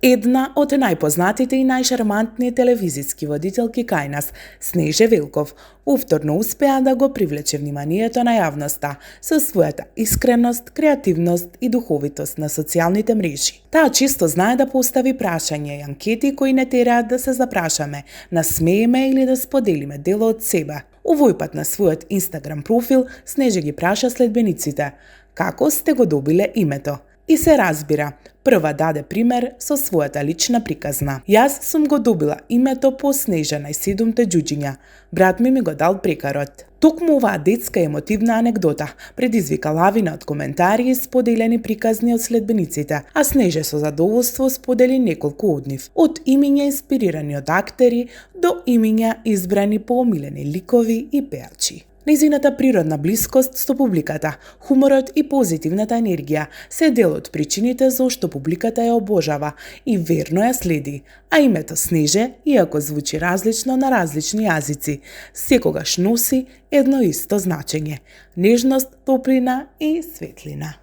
Една од најпознатите и најшармантни телевизиски водителки кај нас, Снеже Велков, повторно успеа да го привлече вниманието на јавноста со својата искреност, креативност и духовитост на социјалните мрежи. Таа често знае да постави прашања и анкети кои не тераат да се запрашаме, насмееме или да споделиме дело од себе. Овој пат на својот Инстаграм профил Снеже ги праша следбениците како сте го добиле името. И се разбира, прва даде пример со својата лична приказна. Јас сум го добила името по Снежана и 7 ѓуѓиња. Брат ми го дал прекарот. Токму оваа детска емотивна анегдота предизвика лавина од коментари и споделени приказни од следбениците, а Снеже со задоволство сподели неколку од нив. Од имиња инспирирани од актери до имиња избрани по омилени ликови и пеачи. Нејзината природна блискост со публиката, хуморот и позитивната енергија се дел од причините зошто публиката ја обожава и верно ја следи, а името Снеже, иако звучи различно на различни јазици, секогаш носи едно исто значење – нежност, топлина и светлина.